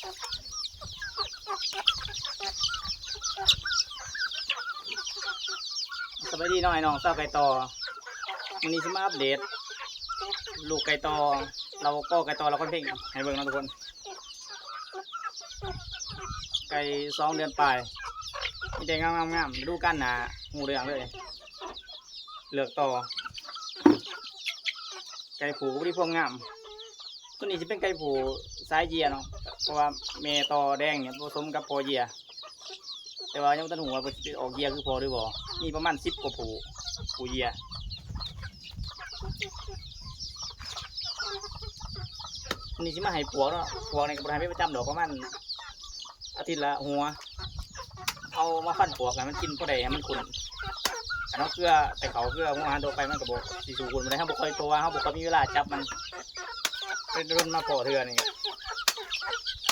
ສະບາຍດີເນາະ ອ້າຍນ້ອງຊາວໄກ່ຕໍ່. ມື້ນີ້ຊິມາອັບເດດລູກໄກ່ຕໍ່ ລາວກໍໄກ່ຕໍ່ລາວຄອນເພັງໃຫ້ເບິ່ງເນາະທຸກຄົນ. ໄກ່ສອງເດືອນປາຍ ມີແຕ່ງາມໆໆ. ລະດູການໜ້າຮູ້ເລື່ອງເລີຍ ເລືອກຕໍ່. ໄກ່ຜູ້ກໍບໍ່ໄດ້ພວງງາມ. ຕົວນີ້ຊິເປັນໄກ່ຜູ້ສາຍເຢຍເນາະ ເພາະວ່າແມ່ຕໍ່ແດງນີ້ປະສົມກັບພໍ່ເຢຍ ແຕ່ວ່າຍັງບໍ່ທັນຮູ້ວ່າເພິ່ນຊິໄປອອກເຢຍຄືພໍ່ຫຼືບໍ່. ມີປະມານສິບກວ່າຜູ້ ຜູ້ເຢຍ. ອັນນີ້ຊິມາໃຫ້ປວກເນາະ ປວກນີ້ກໍບໍ່ໄດ້ໃຫ້ເປັນປະຈຳດອກ ປະມານອາທິດລະຫົວ. ເອົາມາຟັນປວກໃຫ້ມັນກິນ ພໍໄດ້ໃຫ້ມັນຂຸ້ນ. ຄັນເຮົາເກືອແຕ່ເຂົ້າ ເກືອຫົວອາຫານທົ່ວໄປ ມັນກໍບໍ່ຊິສູ້ຂຸ້ນປານໃດ. ເຮົາບໍ່ຄ່ອຍ ເພາະວ່າເຮົາບໍ່ຄ່ອຍມີເວລາຈັບມັນ ເປັນດົນມາພໍ້ເທື່ອນີ້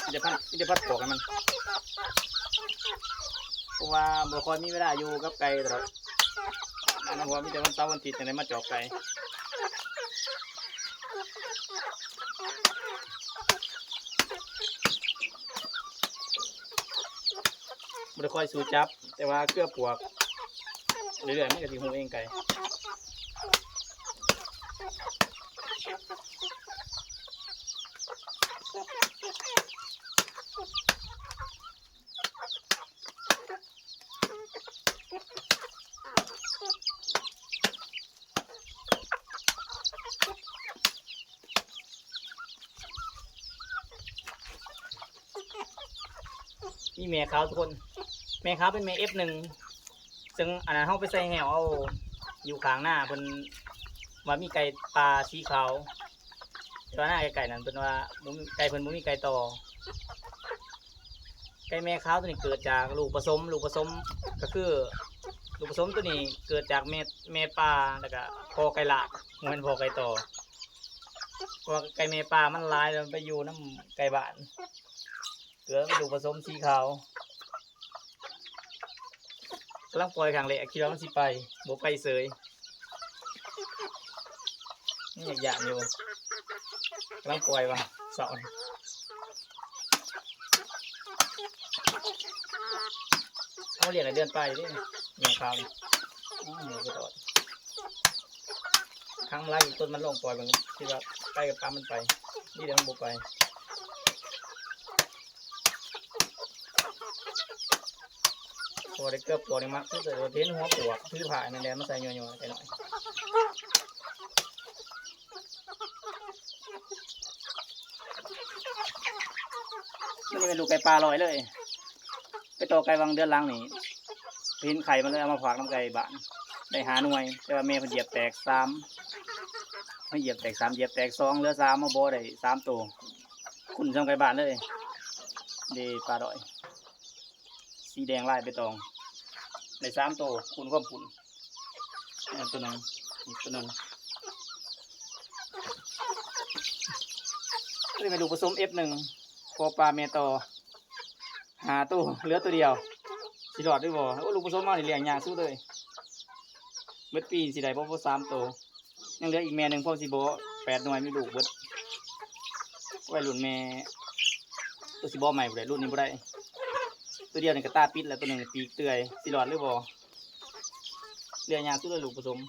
ມີແຕ່ພັດ ມີແຕ່ພັດປວກໃຫ້ມັນ ເພາະວ່າບໍ່ຄ່ອຍມີເວລາຢູ່ກັບໄກ່ຕະຫຼອດ ອັນນັ້ນ ເພາະວ່າມີແຕ່ວັນເສົາວັນອາທິດຈັ່ງໄດ້ມາຈອກໄກ່. ບໍ່ໄດ້ຄ່ອຍສູ້ຈັບ ແຕ່ວ່າເກືອປວກ ເລື້ອຍໆມັນກໍຊິຮູ້ເອງໄກ່. ມີແມ່ຂາວທຸກຄົນ ແມ່ຂາວເປັນແມ່ເອັຟໜຶ່ງ ເຊິ່ງອັນນັ້ນເຮົາໄປໃສ່ແຮ້ວເອົາຢູ່ຂ້າງນາເພິ່ນ ວ່າມີໄກ່ປ່າສີຂາວ ແຕ່ວ່ານາໃກ້ໆນັ້ນເພິ່ນວ່າບໍ່ມີ ໄກ່ເພິ່ນບໍ່ມີໄກ່ຕໍ່. ໄກ່ແມ່ຂາວຕົວນີ້ເກີດຈາກລູກປະສົມ ລູກປະສົມກໍຄື ລູກປະສົມຕົວນີ້ເກີດຈາກແມ່ ແມ່ປ່າ ແລ້ວກໍພໍ່ໄກ່ລາກ ບໍ່ແມ່ນພໍ່ໄກ່ຕໍ່ ເພາະວ່າໄກ່ແມ່ປ່າມັນຫຼາຍ ແລ້ວມັນໄປຢູ່ນຳໄກ່ບ້ານ ເກີດເປັນລູກປະສົມສີຂາວ. ກຳລັງປ່ອຍຄັ້ງແລກ ຄິດວ່າມັນຊິໄປ ບໍ່ໄປເສີຍ ຍັງຢາກຢ້ານຢູ່ ກຳລັງປ່ອຍວ່າເສົາ ເຮົາລ້ຽງໄດ້ເດືອນປາຍເດ້ ແມ່ຂາວນີ້ ອ້າວ ບໍ່ຕອດ ຄັ້ງລາວອີກຕົ້ນມັນລອງປ່ອຍເບິ່ງ ຄິດວ່າໄປກໍຕາມມັນໄປ ດີແລ້ວມັນບໍ່ໄປ. ພໍໄດ້ເກືອບປວກນີ້ມັກສຸດເລີຍ ເຫັນຫົວປວກ ຖືພາຍແມ່ນແຫຼະ ມາໃສ່ຍົວໆໃສ່ໜ້ອຍ. ມັນນີ້ແມ່ນລູກໄກ່ປ່າລອຍເລີຍ ໄປຕໍ່ໄກ່ຫວ່າງເດືອນຫຼັງນີ້ ເຫັນໄຂ່ມັນເລີຍ ເອົາມາຝາກນຳໄກ່ບ້ານ ໄດ້ຫ້າໜ່ວຍ ແຕ່ວ່າແມ່ເພິ່ນຢຽບແຕກສາມ ເພິ່ນຢຽບແຕກສາມ ຢຽບແຕກສອງ ເຫຼືອສາມ ມາບໍ່ໄດ້ສາມໂຕ ຂຸ້ນສ່ຳໄກ່ບ້ານເລີຍ ເດ້ ປ່າລອຍ ສີແດງລາຍໃບຕອງ ໄດ້ສາມໂຕ ຄູນຄວາມຂຸ້ນ ອັນນັ້ນໂຕໜຶ່ງ ອີກໂຕໜຶ່ງ. ອັນນີ້ແມ່ນລູກປະສົມເອັຟໜຶ່ງ ພໍ່ປ່າແມ່ຕໍ່ ຫ້າໂຕ ເຫຼືອໂຕດຽວ ຊິລອດຫຼືບໍ່? ໂອ້ ລູກປະສົມມານີ້ລ້ຽງຍາກສຸດເລີຍ ເບິດປີຊິໄດ້ບໍ່ ບໍ່ສາມໂຕ. ຍັງເຫຼືອອີກແມ່ໜຶ່ງ ພ້ອມຊິບໍ່ ແປດໜ່ວຍ ມີລູກເບິດ ໄວລຸ້ນແມ່ ໂຕຊິບໍ່ໃໝ່ບໍ່ໄດ້ ລຸ້ນນີ້ບໍ່ໄດ້ ໂຕດຽວນີ້ກະຕາປິດແລ້ວ ໂຕໜຶ່ງປີກເປື່ອຍ ຊິລອດຫຼືບໍ່? ເຫຼືອຍາກສຸດເລີຍລູກປະສົມ.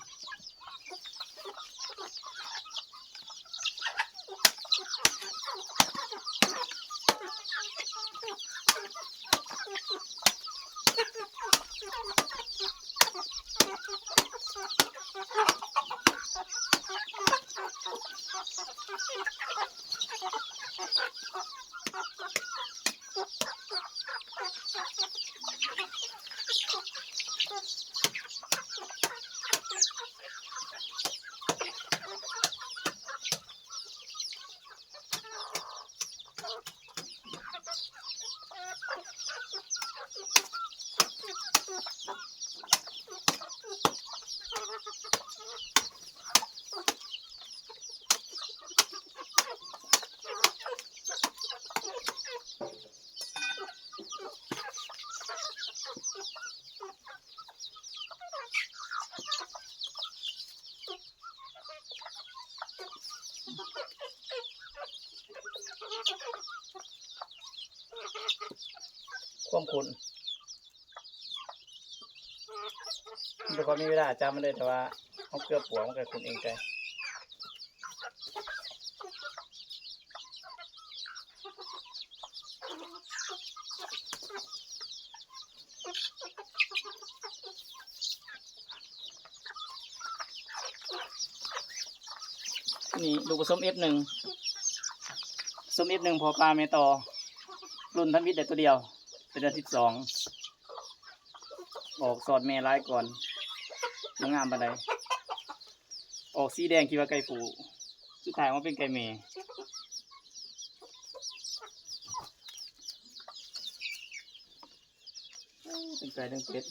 ຄວາມຂຸ້ນ ມັນບໍ່ຄ່ອຍມີເວລາຈັບມັນເດ້ ແຕ່ວ່າເຮົາເກືອປວກມັນກໍຂຸ້ນເອງໄປ. ນີ້ລູກປະສົມເອັຟໜຶ່ງ ປະສົມເອັຟໜຶ່ງ ພໍ່ປາແມ່ຕໍ່ ລຸ້ນທຳອິດໄດ້ຕົວດຽວ ເປັນເດືອນສິບສອງ ອອກສອດແມ່ຫຼາຍກ່ອນ ບໍ່ງາມປານໃດ ອອກສີແດງ ຄິດວ່າໄກ່ຜູ້ ສຸດທ້າຍອອກມາເປັນໄກ່ແມ່. ເປັນໄກ່ເປັນເປັດ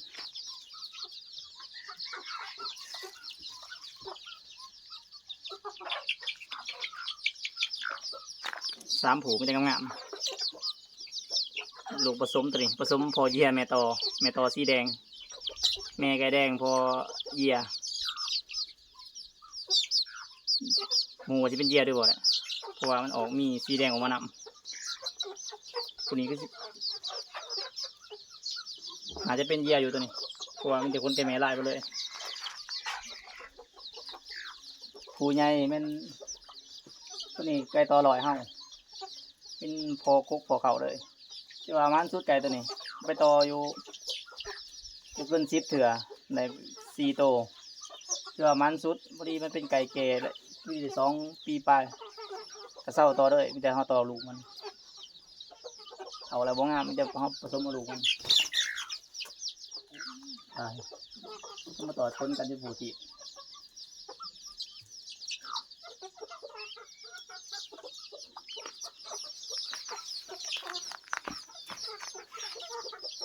ສາມຜູ້ມີແຕ່ງາມໆ ລູກປະສົມຕົວນີ້ ປະສົມພໍ່ເຢຍແມ່ຕໍ່ ແມ່ຕໍ່ສີແດງ ແມ່ໄກ່ແດງ ພໍ່ເຢຍ. ໝູ່ຊິເປັນເຢຍຫຼືບໍ່ແຫຼະ ເພາະວ່າມັນອອກມີສີແດງອອກມານຳ. ຜູ້ນີ້ຄືຊິ ໜ້າຈະເປັນເຢຍຢູ່ຕົວນີ້ ເພາະວ່າມີແຕ່ຂົນແກ່ແມ່ຫຼາຍເບິດເລີຍ. ຜູ້ໃຫຍ່ແມ່ນ ຕົວນີ້ໄກ່ຕໍ່ຮ້ອຍເຮົາ ເປັນພໍ່ກົກພໍ່ເຂົ້າເລີຍ. ຖືວ່າໝານສຸດໄກ່ຕົວນີ້ ໄປຕໍ່ຢູ່ບໍ່ເກີນສິບເທື່ອ ໄດ້ສີ່ໂຕ ຖືວ່າໝານສຸດ. ພໍດີມັນເປັນໄກ່ແກ່ແລ້ວ ມີແຕ່ສອງປີປາຍ ກໍເຊົາຕໍ່ເລີຍ ມີແຕ່ເຮົາຕໍ່ລູກມັນ ເອົາແລ້ວບໍ່ງາມ ມີແຕ່ເຮົາປະສົມເອົາລູກມັນ. ຕາຍ ມາຕໍ່ຊົນກັນຢູ່ຜູ້ທີ່ ເ